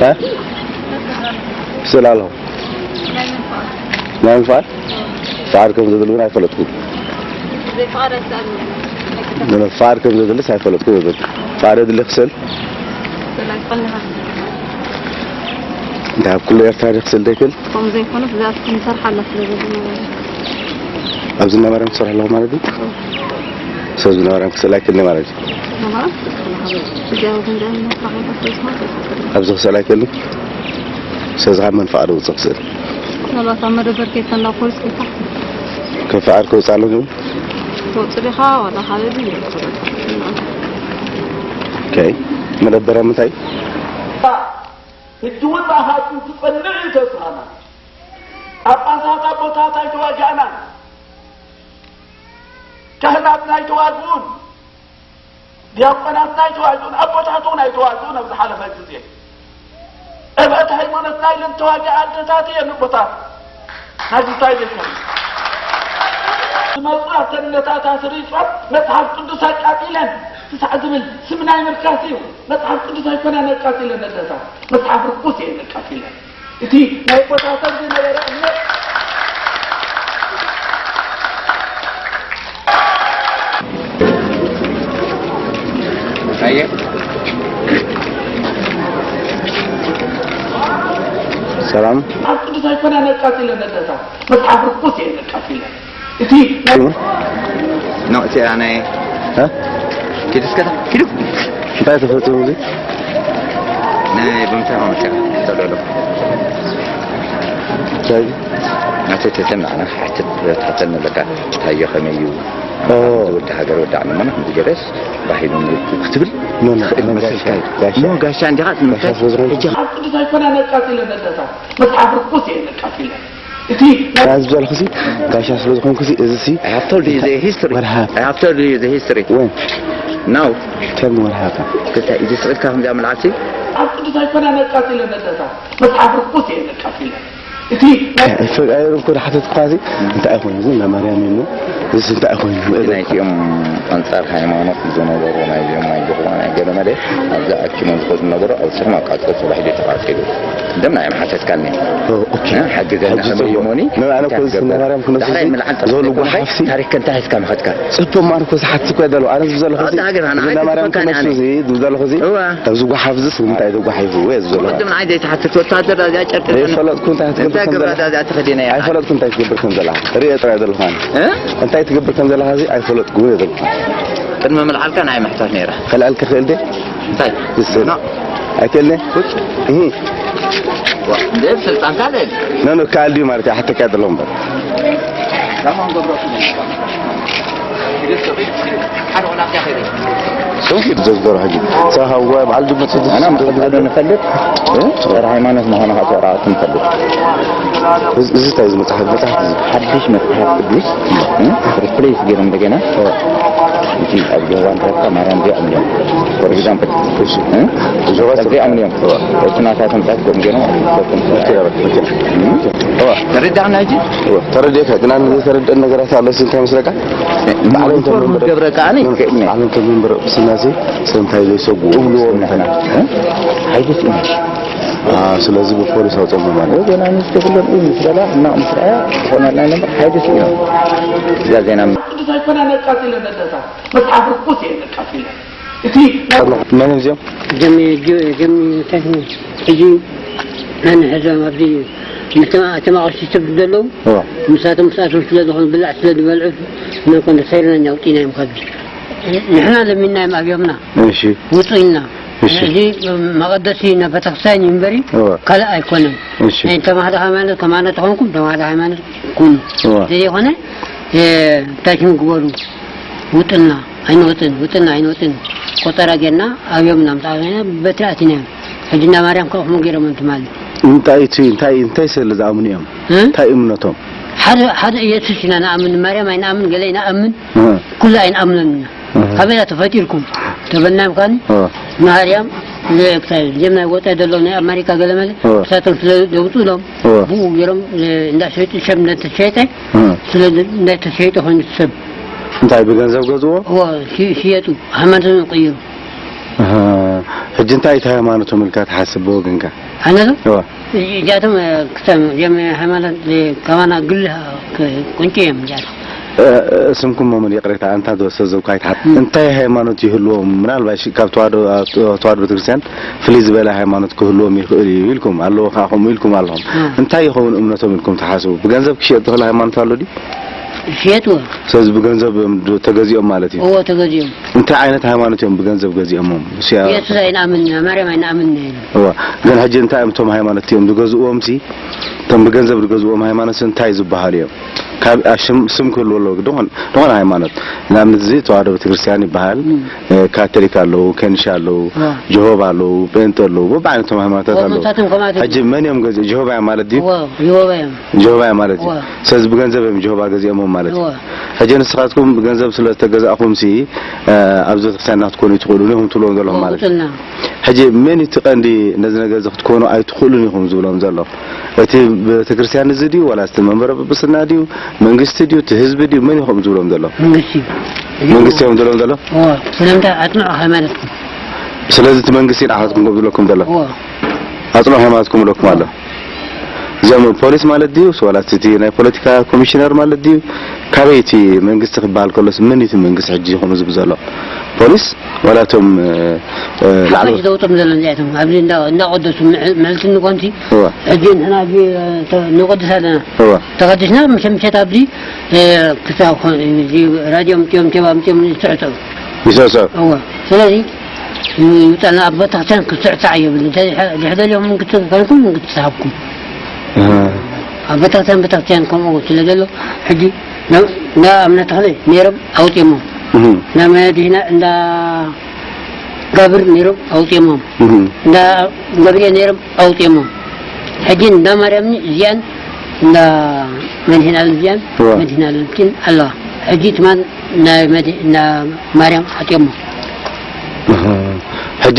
ታ? ስእሊ ኣለኹ። ናይ ምንፋር? ፍቓድ ከም ዘድሊ ግን ኣይፈለጥኩን። ፍቓድ ከም ዘድልስ ኣይፈለጥኩን። ዘድሊ ፍቓድ የድሊ ክስእል? እንታይ ኣብ ኩሉ ኤርትራ ድዩ ክስእል ዘይክእል? ከምኡ ዘይኮነስ እዚኣትኩም ንሰርሓላ ስለ ዘለና ማለት እዩ። ኣብዚ እናባርያም ትሰርሑ ኣለኹ ማለት እዩ? እዎ። ሰብ ዝናባርያም ክስእል ኣይክእልን ማለት እዩ? ዝናባርያም ክስእል ከለኻ እዚኣ እውን ደም መስራቕ ቦታ ስለ ዝኾነ ኣይክእልን። ኣብዚ ክስእል ኣይክእልን? ስለዚ ካብ መን ፍቓድ ውፅእ ክስእል? ምናልባት ኣብ መደበር ከይድካ እንዳ ፖሊስ ከይድካ ከም ፍቓድ ከውፅእ ኣለዎ? ትወፅእ ዲኻ ዋላ ካበይ ግን ኣይትፈልጥን። ኦኬ። መደበር ኣብ ምንታይ? ሕጂ እውን ንኣኻትኩም ክጸንዕ እዩ ተስፋና። ጳጳሳት ኣቦታት ኣይተዋጋእናን፣ ካህናትና ኣይተዋግኡን፣ ዲያቆናትና ኣይተዋግኡን፣ ኣቦታት እውን ኣይተዋግኡን ኣብ ዝሓለፈ ግዜ። ዕብአት ሃይማኖትና ኢለን ዝተዋግኣ ኣደታት እየን ኣቦታት። ናይዚ እንታይ ዘይኮነ? ዝመፁ ኣተነታት ኣስሪፆም መፅሓፍ ቅዱስ ኣቃፂለን ክሳዕ ዝብል ስም ናይ ምርካስ እዩ። መጽሓፍ ቅዱስ ኣይኮነን ኣቃጺለን ነደታ፣ መጽሓፍ ርኩስ እየን ኣቃጺለን። እቲ ናይ ኣቦታቶም ዝነበረ እምነት ኣየ ሰላም። መጽሓፍ ቅዱስ ኣይኮነን ኣቃጺለን ነደታ፣ መጽሓፍ ርኩስ እየን ኣቃጺለን። እቲ ናይ ኖ፣ እቲ ኣነ እ? ኪድ እስከ ኪዱ። እንታይ ተፈጥሩ እዚ? ናይ ብምንታይ ማመጫ ተለሎ? እንታይ? ናተ ተሰምና፣ ኣነ ሓትት ተሓተን ኣለካ። ታየ ከመይ እዩ? ኦ። ዝወዲ ሃገር ወዳዕና፣ ማና ከምዚ ገለስ ባሂሉ ክትብል ኖ፣ ኖ፣ ትኽእል ኣነ መሰልካ ጋሻ፣ እዩ። ጋሻ። ኖ፣ ጋሻ እንዲኻ ትምልከት? ጋሻ ስለ ዝኾንኩ። ሕጂ ኣብ ቅዱስ ኣይኮና ነቃጺለ ነደታ። መጽሓፍ ርኩስ እየ ነቃጺለ። እቲ ራዝ ብዘለኹ ሲ ጋሻ ስለ ዝኾንኩ ሲ፣ እዚ ሲ I have told you the history. What happened? I have told you the history. When? Now. Tell me what happened. ክልተ ኢድ ስዒድካ ከምዚኣ ምልዓል ሲ? ኣብ ቅዱስ ኣይኮና ነቃጺለ ነደታ። መጽሓፍ ርኩስ እየ ነቃጺለ። እቲ ናይ ኣይፈ-፣ ኣይረብኩ ሓተትኳ ሲ፣ እንታይ ኮይኑ እዚ ናይ ማርያም እዩ እሞ፣ እዚ እንታይ ኮይኑ? ናይቲኦም ኣንጻር ሃይማኖት ዝነበሩ ናይዚኦም ናይ ጀሆዋ ናይ ገለ መለ ኣብዛ ኣኪሞም ዝኸዱ ዝነበሩ ኣብ ስርም ኣቃጽሎ ጽባሕ ድዩ ተቓጺሉ? ደም ናይ ሓተትካኒ። ኦ፣ ኦኬ። እ፣ ሓግዘና ሕጂ ከመይ ጽቡቅ። ሞኒ? ንብኣነ እንታይ ኮዚ ትገብር? ስነ ማርያም ክነሱ ዳሕራይ ሲ፣ ምልዓል ዞሉ ጠፍተፍ ጓሓፍ ሲ። ታሪክ እንታይ ሒዝካ መኸድካ? ጽቡቅ ማርኮ ዝሓትኩ ደሎ። ኣነ ዝብዘለኹ ሲ፣ ኣታ ሃገር ኣነ ስነ ማርያም ኣይትፈካኒ ክነሱ ኣነ። ሲ፣ ዝብዘለኹ ሲ፣ እዋ። ኣብዚ ጓሓፍ ዚ ስም እንታይ ተጓሒፉ ወይ ዝብዘለኹ? ቅድም ንዓይ ዘይተሓተትኩ ወታደር እዚኣ ጨርቂ እንታይ ተኸዲነ። ፈለጥኩ እንታይ ክትገብር እንታይ ከም ግብረ ዘላ? ዳዚኣ ተኸዲነ እያ? ኣይፈለጥኩ እንታይ ትገብር ከም ዘላ። ርእየ ጥራይ ዘለኹ ኣነ። እ? እንታይ ትገብር ከም ዘለኻ ሲ ኣይፈለጥኩ እየ ዘለኹ። ቅድሚ ምልዓልካ ናይ ምሕታት ነይራ። ከልኣልክ ክእል ደ? እንታይ? ይስእል። ኖ። ኣይክእልን? ውጭ። እህ። ዋ፣ እንደ ስልጣን ካለ። ኖ፣ ኖ፣ ካል ድዩ ማለት እያ፣ ሓተካ ዘለኹ እምበር። ከማን ገብረቱ። ሓደ ቆላፍ ያኸደ። ሰው ሂድ ዘዝገሩ ሕጂ። ሳኻ ዋ፣ በዓል ድመት ኣና መኸተሉ ንፈልጥ። እ? ጸረ ሃይማኖት ምዃኑ ከዓ ተራ ትንፈልጥ። እዚ፣ እዚ እንታይ እዚ መጽሓፍ፣ መጽሓፍ እዚ? ሓድሽ መጽሓፍ ቅዱስ፣ እ? ሪፕሌስ ገይሮም እንደገና። እ። እቲ ኣብ ጆሆባ እንተረድካ ማርያም እዚኣ እዮም። ፎር ኤግዛምፕል፣ እሺ። እ? ጆሆባ እዚኣ እዮም። እቲ ናታ ተምጻት ከም ገይሮም እዮም። ኦኬ፣ ኦኬ፣ ኦኬ። እ? ተረዳእና ሕጂ? ተረዲእካ፣ ግን ኣነ ዘይተረድአኒ ነገራት ኣሎ፣ እዚ እንታይ መስለካ? ባዕሎም ፎርም ተመንበረ-፣ ገብረ ከኣ እኔ ኖ፣ ከእኔ። ባዕሎም ተመንበረ ስላሴ ሰምታይ ዘይሰግኡ እብልዎም ንሕና። እ? ሓይሊ ስኢና። አ፣ ስለዚ ብፖሊስ ኣውፅኦም ማለት እዩ። ወገና ንዝተብሎም እዩ ምስ በላ እና ምስ ረኣያ ዝኾነና ነበር ሓይሊ ስኢና። እዛ ዜና ቅዱስ ኣይኮና ነቃጺለ ነደታ። መጽሓፍ ርኩስ እየ ነቃጺለ። እቲ መን እዮም እዚኦም? ጀሚ፣ ጀ-፣ ጀሚ እንታይ ስሙ? ሕጂ መን ሕዞም ኣብዚ ምስ ተማ-፣ ተማቐሽቲ ሰብ ዘለዉ? እዋ። ምሳቶም ምስኣቶም ስለ ዝኾኑ ብላዕ ስለ ዝበልዑ መን ኮን ተሰይርና እኛ ኣውፂእናዮም ካብዚ። ንሕና ለሚንናዮም ኣብዮምና። እሺ። ውፁ ኢልና። እሺ። እዚ መቐደሲ ናይ ቤተክርስትያን እዩ እምበሪ እዋ። ካልእ ኣይኮነን። እሺ። ናይ ተማሃዶ ሃይማኖት ከማና ተኾንኩም ተማሃዶ ሃይማኖት ኩኑ። እዋ። ዘይኮነ፣ እ፣ እንታይ ሽም ግበሩ? ውጥና ኣይንወጥን፣ ውጥና ኣይንወጥን። ቆጠራ ጌርና ኣብዮም እናምፃእና በትሪ ኣቲናዮም። ሕጂ እንዳ ማርያም ከኣ ከምኡ ገይሮም እዮም ትማሊ። እንታይ እቲ፣ እንታይ፣ እንታይ ስለ ዝኣምኑ እዮም? እ? እንታይ እምነቶም? ሓደ፣ ሓደ ኢየሱስ ኢና ንኣምን፣ ማርያም ኣይንኣምን፣ ገለ ኣይንኣምን፣ እ። ኩሉ ኣይንኣምኖን ኢና። እ። ካበይ ኢና ተፈጢርኩም? ተበልናዮም ከኣኒ፣ እ። ማርያም፣ ለ-፣ እንታይ፣ እዚኦም ናይ ወፃኢ ዘለዉ ናይ ኣሜሪካ ገለ መለ፣ እ። እሳቶም ስለ ዘውፅኡ ኢሎም፣ እ። ብኡ ገይሮም፣ ለ-፣ እንዳሸጡ፣ ሸም እንዳተሸጠ፣ እ። ስለ እንዳተሸጠ ኮይኑ ሰብ። እንታይ ብገንዘብ ገዝዎ? እዎ፣ ሽ-፣ ሽየጡ፣ ሃይማኖቶም ቀይሩ። ኣሃ፣ ሕጂ እንታይ እቲ ሃይማኖቶም ኢልካ ትሓስብ ብወገንካ? ኣነዶ እዋ። እዚኣቶም ክሰም የም ሃይማኖት ከማና ግል ቁንጭ እዮም እዚኣቶም። ስምኩም መምን ይቕሬታ ኣንታ ዝወሰዘው ካይትሓት እንታይ ሃይማኖት ይህልዎም? ምናልባሽ ካብ ተዋህዶ ቤተክርስትያን ፍልይ ዝበለ ሃይማኖት ክህልዎም ይኽእል እዩ ኢልኩም ኣለዎ። ከዓ ከምኡ ኢልኩም ኣለኹም። እንታይ ይኸውን እምነቶም ኢልኩም ትሓስቡ? ብገንዘብ ክሽየጥ ዝኽእል ሃይማኖት ኣሎ ድዩ? ሽየጥዎ። ስለዚ ብገንዘብ እዮም ተገዚኦም ማለት እዩ። እዎ ተገዚኦም። እንታይ ዓይነት ሃይማኖት እዮም ብገንዘብ ገዚኦሞም? የሱስ ኣይንኣምን፣ ማርያም ኣይንኣምን። እዋ። ግን ሕጂ እንታይ እዮም እቶም ሃይማኖት እዮም ዝገዝእዎም ሲ? እቶም ብገንዘብ ዝገዝእዎም ሃይማኖት እንታይ ዝበሃሉ እዮም? ካብ ሽም ስም ክህልዎ ኣለዎ። ድኾን ድኾን ሃይማኖት ንኣብነት እዚ ተዋህዶ ቤተክርስትያን ይበሃል። ካቶሊክ ኣለዉ፣ ከንሻ ኣለዉ፣ ጀሆባ ኣለዉ፣ ጴንጠ ኣለዉ፣ በብዓይነቶም ሃይማኖታት ኣለዉ። ሕጂ መን እዮም ገዚኦም? ጀሆባ እዮም ማለት ድዩ? ጀሆባ እዮም። ጀሆባ እዮም ማለት እዩ። ስለዚ ብገንዘብ እዮም ጀሆባ ገዚኦሞም ማለት እዩ። ሕጂ ንስኻትኩም ብገንዘብ ስለ ዝተገዛእኹም ሲ ኣብዚ ቤተክርስትያን ናትኮኑ ትኽእሉ ኢኹም ትብልዎም ዘለኹም ማለት እዩ። ሕጂ መን እቲ ቀንዲ ነዚ ነገር እዚ ክትኮኑ ኣይትኽእሉን ኢኹም ዝብሎም ዘሎ? እቲ ቤተክርስትያን እዚ ድዩ ዋላ እቲ መንበረ ጵጵስና ድዩ መንግስቲ ድዩ እቲ ህዝቢ ድዩ መን ኢኹም ዝብሎም ዘሎ? መንግስቲ እዩ። መንግስቲ እዮም ዝብሎም ዘሎ? ስለምንታይ ኣጽንዑ ሃይማኖትኩም። ስለዚ እቲ መንግስቲ ንዓኻትኩም ከም ዝብለኩም ዘሎ? ኣጽንዑ ሃይማኖትኩም ይብለኩም ኣሎ። እዚኦም ፖሊስ ማለት ድዩ ዋላ እቲ ናይ ፖለቲካ ኮሚሽነር ማለት ድዩ? ካበይ እቲ መንግስቲ ክበሃል ከሎስ መን እዩ እቲ መንግስቲ ሕጂ ኢኹም ዝብ ዘሎ? ፖሊስ ዋላ እቶም ላዕለዎት ዘውፅም ዘሎ እዚኣቶም ኣብዚ እንዳቆደሱ ምዕልቲ ንኮንቲ ሕጂ ንሕና ኣብዚ ንቆድስ ኣለና። ተቀዲስና ምሸት ምሸት ኣብዚ ክሳብ ራድዮ ምፅኦም ቴባ ምፅኦም ይስዕስዑ። ይስዕስዑ። እወ። ስለዚ ይውጣና ኣብ ቤተክርስትያን ክትስዕሳዕ የብሉ። እንተ ድሕደልዮም መንግስቲ ከንኩም መንግስቲ ዝሃብኩም ኣብ ቤተክርስትያን ቤተክርስትያን ከምኡ ስለ ዘሎ ሕጂ እንዳ እምነ ተኽለ ነይሮም ኣውፅኦሞም። እንዳ መድህና እንዳ ጋብር ነይሮም ኣውፅኦሞም። እንዳ ገብርኤል ነይሮም ኣውፅኦሞም። ሕጂ እንዳ ማርያም እዚኣን እንዳ መድህን ኣለም እዚኣን እዋ። መድህን ኣለም ኪን ኣለዋ። ሕጂ ትማን ናይ መድ- እንዳ ማርያም ኣውፅኦሞም። ሕጂ